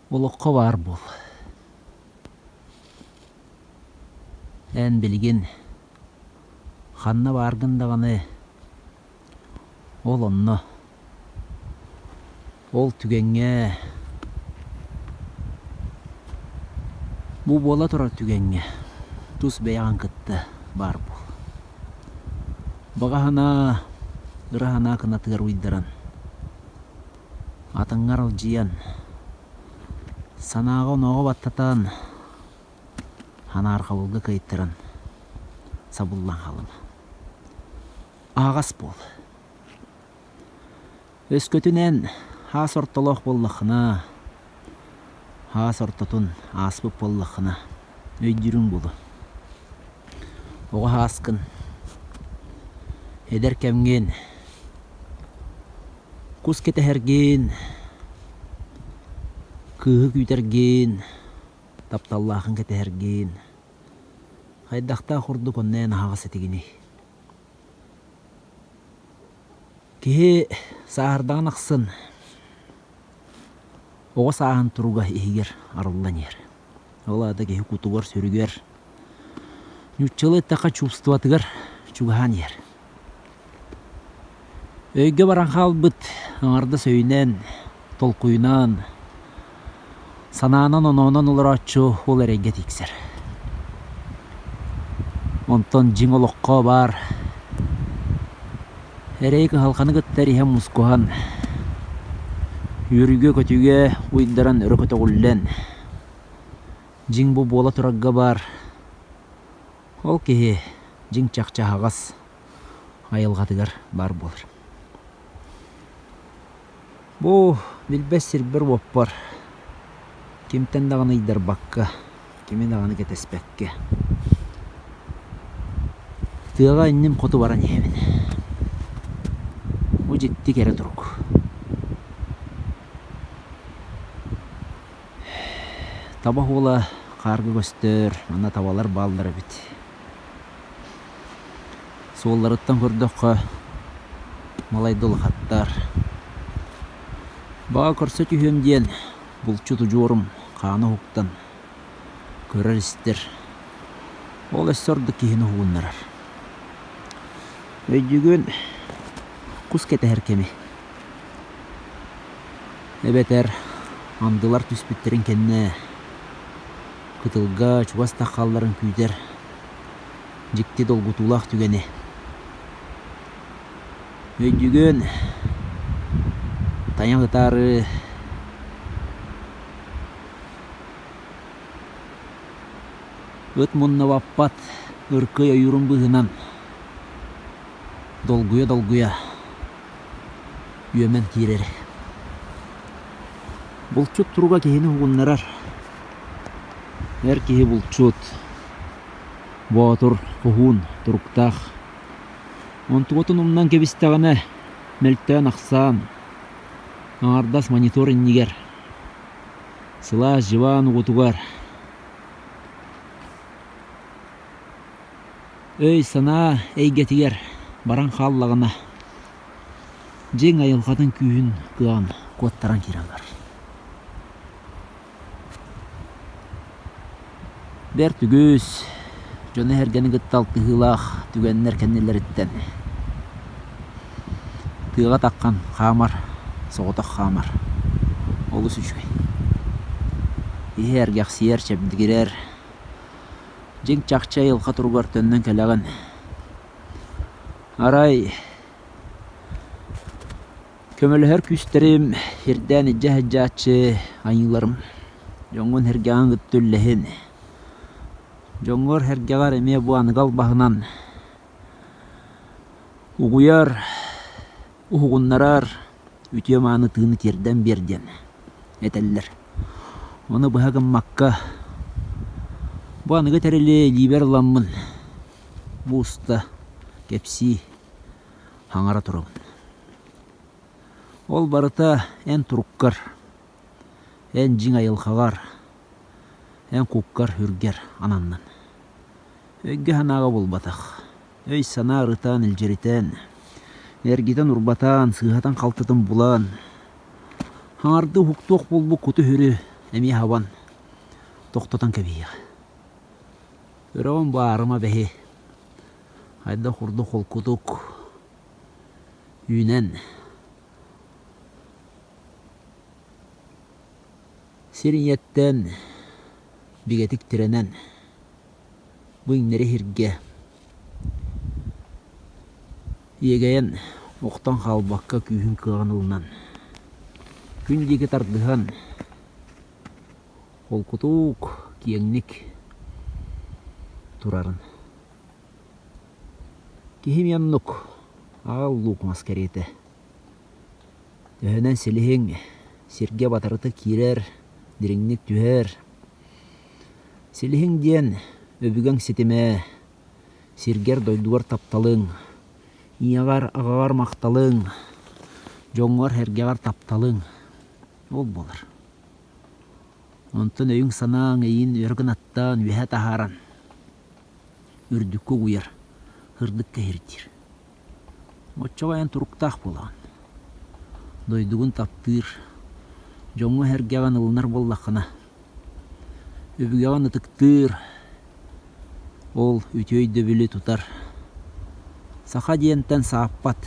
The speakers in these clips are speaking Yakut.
Олоххо баар буол. Эн билигин ханна бааргын даҕаны ол онно, ол түгэҥҥэ, бу буола турар түгэҥҥэ тус бэйэҕин кытта баар буол. Баҕа санаа, ыра санаа кынатыгар уйдаран, атыҥҥа аралдьыйан, санааҕа-онооҕо баттатан, анаархабылга кыайтаран сабыллан хаалыма. Аһаҕас буол. Өскөтүн эн хаас ортолоох буоллаххына, хаас ортотун ааспыт буоллаххына, өйдүүрүҥ буолуо. Оҕо сааскын, эдэр кэмҥин, кус кэтэһэргин, кыыһы күүтэргин, тапталлаахын кэтэһэргин, хайдахтаах курдук онно эн аһаҕас этигиний? Киһи сааһырдаҕын ахсын оҕо сааһын туруга иһигэр арыллан иһэр. Ол аата киһи кутугар-сүрүгэр, нууччалыы эттэххэ чувствотыгар чугаһаан иһэр. Өйгө баран хаалбыт аҥардас өйүнэн, толкуйунан, санаанан-оноонон олорооччу ол эрэйгэ тиксэр. Онтон дьиҥ олоххо баар эрэйи кыһалҕаны кытта эриһэн мускуһан, үөрүүгэ-көтүүгэ уйдаран өрө көтөҕүллэн, дьиҥ бу буола турарга баар ол киһи дьиҥ чахчы аһаҕас айылҕатыгар баар буолар. Бу билбэт сирбэр-уоппар кимтэн даҕаны ыйдарбакка, кими даҕаны кэтэспэккэ тыаҕа инним хоту баран иһэбин. Бу дьикти кэрэ турук. Таба уола хаарга көстөр, манна табалар бааллар эбит. Суолларыттан көрдөххө, малайда улахаттар. Баҕа көрсө түһүөм диэн булчут удьуорум хаана уһуктан көрөр-истэр. Ол өссө ордук киһини уһугуннарар. Өйдүүгүн, кус кэтэһэр кэми. Эбэтэр андылар түспүттэрин кэннэ кытылга чугас таххалларын күүтэр дьикти долгутуулаах түгэни. Өйдүүгүн, тайах ытаары ыт мунна баппат ыркый ойуурун быыһынан долгуйа-долгуйа үөмэн киирэр. Булчут туруга киһини уһугуннарар. Эр киһи булчут, боотур, хоһуун туруктаах. Онтугутун умнан кэбистэҕинэ, мөлтөөн-ахсаан, аҥардас монитор иннигэр, сылаас дьыбаан угутугар өй-санаа эйгэтигэр баран хааллаҕына, дьиҥ айылҕатын күүһүн кыаҕын куоттаран киирэн барар. Бэрт үгүс дьону-сэргэни кытта алтыһыылаах түгэннэр кэннилэриттэн тыаҕа таххан хаамар, соҕотох хаамар олус үчүгэй. Киһи эргэхсийэр, чэбдигирэр, дьиҥ чахчы айылҕа туругар төннөн кэлэҕин. Арай көмөлөһөр күүстэрим ирдээн илдьэ сылдьааччы айыыларым дьоҥҥун-сэргэҕин кытта үллэһин. Дьоҥҥор-сэргэҕэр эмиэ бу аныгы албаһынан угуйар, уһугуннарар үтүө-мааны тыыны тиэрдэн биэр диэн этэллэр. Ону быһа гыммакка бу аныгы тэрили илиибэр ыламмын бу уста кэпсии, хаҥара турабын. Ол барыта эн туруккар, эн дьиҥ айылҕаҕар, эн куккар-үргэр ананнын. Өйгө-санааҕа буолбатах. Өй-санаа ырытан, илдьиритэн, эргитэн-урбатан, сыыһатан-халтытын булан, хаҥардыы уһуктуох буолбут куту-сүрү. эмиэ хабан тохтотон кэбиһиэҕэ. Көрөҕүн бу аарыма бэһи хайдах курдук холкутук үүнэн сир ийэттэн бигэтик тирэнэн бу иҥнэри иһиргэ иэгэйэн охтон хаалбакка күүһүн кыаҕын ылынан күн диэки тардыһан холкутук киэҥник турарын Киһим оннук аал луук мас кэриэтэ. Төһөнөн силиһиҥ сиргэ батарыта киирэр, дириҥник түһэр. Силиһиҥ диэн өбүгэҥ ситимэ, сиргэр-дойдугар тапталыҥ, ийэҕэр, аҕаҕар махталыҥ, дьоҥҥор-сэргэҕэр тапталыҥ ол буолар. Онтон өйүҥ-санааҥ эйигин өрө гынаттаан, үөһэ таһааран үрдүккэ угуйар, сырдыкка иһирдиир. Оччоҕо эн туруктаах буолаҕын. Дойдугун таптыыр, дьоҥҥо-сэргэҕин ылынар буоллаххына, өбүгэҕин ытыктыыр, ол үтүө өйдөбүлү тутар. Саха диэнтэн сааппат,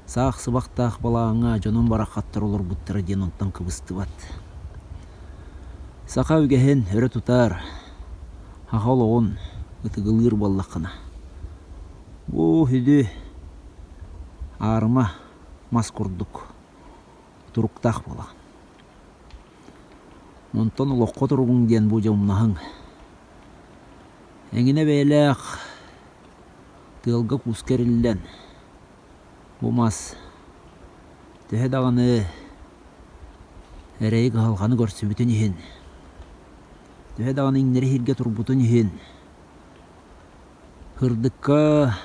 саах сыбахтаах балаҕаҥҥа дьонум бараххаттар олорбуттара диэн онтон кыбыстыбат. Саха үгэһин өрө тутар, саха олоҕун ытыгылыыр буоллаххына, бу сүдү аарыма мас курдук туруктаах буолаҕын. Онтон олоххо туругуҥ диэн бу дьэ умнаһыҥ. Эҥинэ бэйэлээх тыалга-кууска эриллэн бу мас төһө даҕаны эрэйи-кыһалҕаны көрсүбүтүн иһин, төһө даҕаны иҥнэри иһиргэ турбутун иһин, сырдыкка,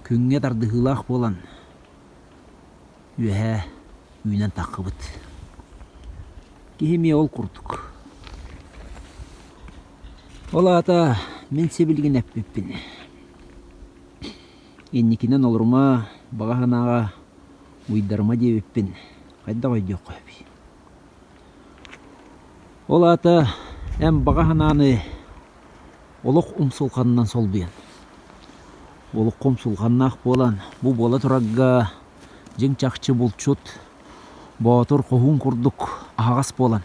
күҥҥэ тардыһыылаах буолан үөһээ үүнэн таххыбыт. Киһи эмиэ ол курдук. Ол аата мин сибилигин эппиппин Инникинэн олорума, баҕа санааҕа уйдарыма диэбиппин хайдах өйдүөххэ сөбүй? Ол аата эн баҕа санааны олох умсулҕанынан солбуйан, олоххо умсулҕаннаах буолан, бу буола турарга дьиҥ-чахчы булчут, боотур, хоһуун курдук аһаҕас буолан,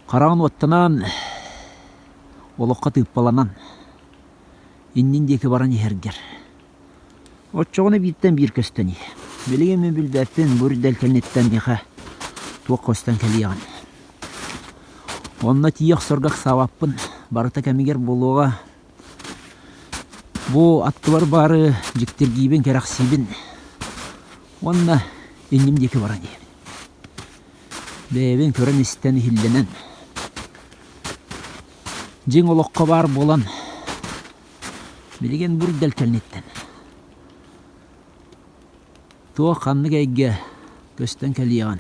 хараҕын уоттанан, олоххо тыыппаланан, иннин диэки баран иһэргэр. Оччоҕуна бииртэн биир көстөн иһэ. Билигин мин билбэппин, бу үрдэл кэнниттэн миэхэ туох көстөн кэлиэҕин. Онно тиийэ охсорго ыксаабаппын, барыта кэмигэр буолуоҕа. Бу аттыбар баары дьиктиргиибин, кэрэхсиибин уонна инним диэки баран иһэбин. Бэйэбин көрөн-истэн иһиллэнэн, дьиҥ олоххо баар буолан, билигин бу үрдэл кэнниттэн туох ханнык эйгэ көстөн кэлиэҕин,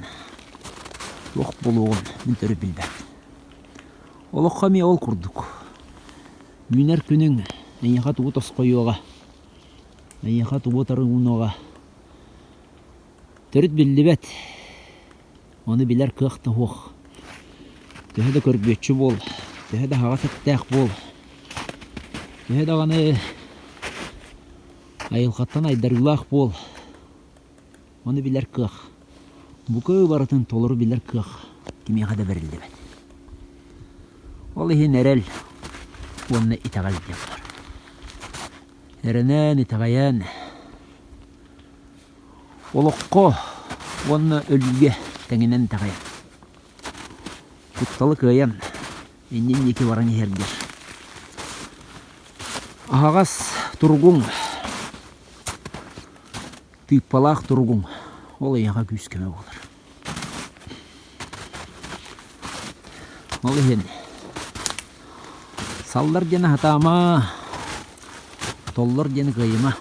туох буолуоҕун мин төрүт билбэппин. Олоххо эмиэ ол курдук. Үүнэр күнүҥ эйиэхэ тугу тосхойуоҕа, эйиэхэ тугу утары уунуоҕа Төрүт биллибэт, ону билэр кыах да суох. Төһө да көрбүөччү буол, төһө да аһаҕас эттээх буол, төһө даҕаны айылҕаттан айдарыылаах буол, ону билэр кыах, бука барытын толору билэр кыах кимиэхэ да бэриллибэт. Ол иһин эрэл уонна итэҕэл диэн баар. Эрэнэн, итэҕэйэн Олоххо уонна өлүүгэ тэҥинэн итэҕэйэн, кутталы кыайан, иннин диэки баран иһэргэр аһаҕас туругуҥ, тыыппалаах туругуҥ ол эйиэхэ күүс-көмө буолар. Ол иһин саллар диэни сатаама, толлор диэни кыайыма.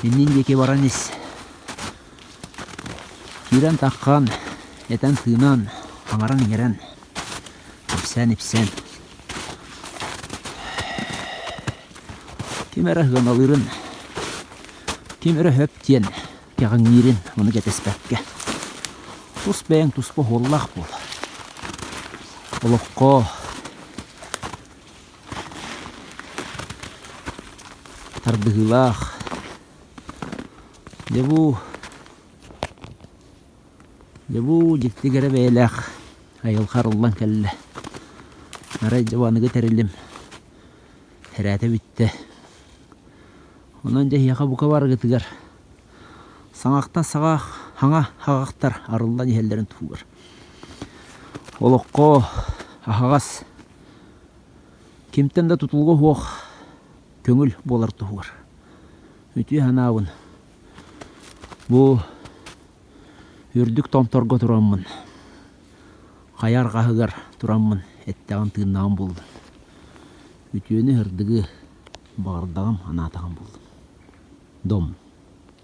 Иннин диэки баран ис. Киирэн-таххан, этэн-тыынан, аҥаран-иҥэрэн, ипсээн-ипсээн. Ким эрэ сыаналыырын, ким эрэ сөп диэн кэҕиҥниирин ону кэтэспэккэ. Тус бэйэҥ туспа оһуоллаах буол. Олоххо тардыһыылаах. Дьэ бу дьэ бу дьикти кэрэ бэйэлээх айылҕа арыллан кэллэ. Арай дьэ бу аныгы тэрилим тэрээтэ бүттэ. Онон дьэ эһиэхэ бука барыгытыгар саҥахтан саҕах хаҥа хаҕахтар арыллан иһэллэрин туһугар олоххо аһаҕас кимтэн да тутулуга суох көҥүл буолар туһугар үтүө санаабын бу үрдүк томторго тураммын хайа арҕаһыгар тураммын эттэҕим тыыннааҕым буоллун үтүөнү сырдыгы баҕардаҕым анаатаҕым буоллун дом.